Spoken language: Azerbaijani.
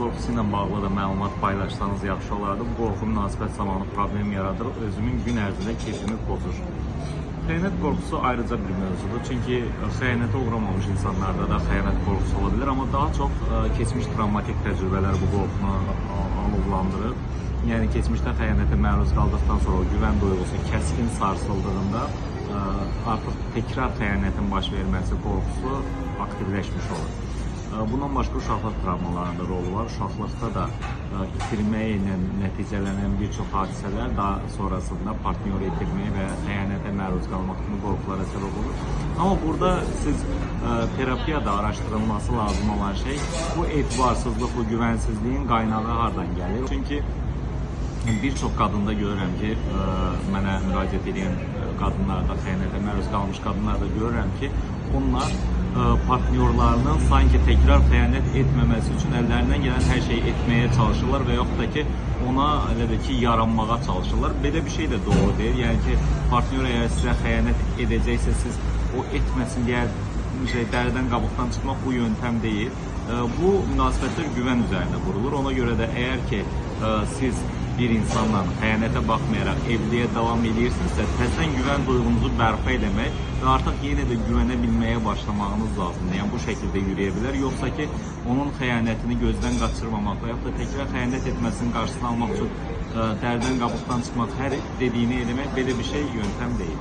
Qorxusu ilə bağlı da məlumat paylaşsanız yaxşı olardı. Bu qorxu münasibət zamanı problem yaradır, özümün gün ərzində keyfimi pozur. Xəyanət qorxusu ayrıca bir mövzudur. Çünki xəyanətə uğramamış insanlarda da xəyanət qorxusu ola bilər, amma daha çox keçmiş travmatik təcrübələr bu qorxunu alovlandırır. Yəni keçmişdə xəyanətə məruz qaldıqdan sonra o güvən duyğusu kəskin sarsıldığında artıq təkrar xəyanətin baş verməsi qorxusu aktivləşmiş olur. Bundan başqa uşaqlıq travmalarında rolu var. Uşaqlıqda da itirmək ilə nəticələnən bir çox hadisələr daha sonrasında partnyoru itirməyə və xəyanətə məruz qalmaq kimi qorxulara səbəb olur. Amma burada siz terapiyada araşdırılması lazım olan şey bu etibarsızlıq, bu güvənsizliyin qaynağı hardan gəlir? Çünki bir çox qadında görürəm ki, mənə müraciət edən qadınlarda, xəyanətə məruz qalmış qadınlarda görürəm ki, onlar partnyorlarının sanki təkrar xəyanət etməməsi üçün əllərindən gələn hər şeyi etməyə çalışırlar və yaxud da ki, ona elə bil ki, yaranmağa çalışırlar. Belə bir şey də doğru deyil. Yəni ki, partnyor əgər sizə xəyanət edəcəksə, siz o etməsin deyə dəridən qabıqdan çıxmaq bu yöntəm deyil. Bu münasibətlər güvən üzərində qurulur. Ona görə də əgər ki, siz bir insanla xəyanətə baxmayaraq evliliyə davam edirsinizsə, təzədən güvən duyğunuzu bərpa eləmək və artıq yenə də güvənə bilməyə başlamağınız lazımdır. Yəni bu şəkildə yürüyə bilər. Yoxsa ki, onun xəyanətini gözdən qaçırmamaq və yaxud da təkrar xəyanət etməsinin qarşısını almaq üçün dəridən qabıqdan çıxmaq, hər dediyini eləmək belə bir şey yöntəm deyil.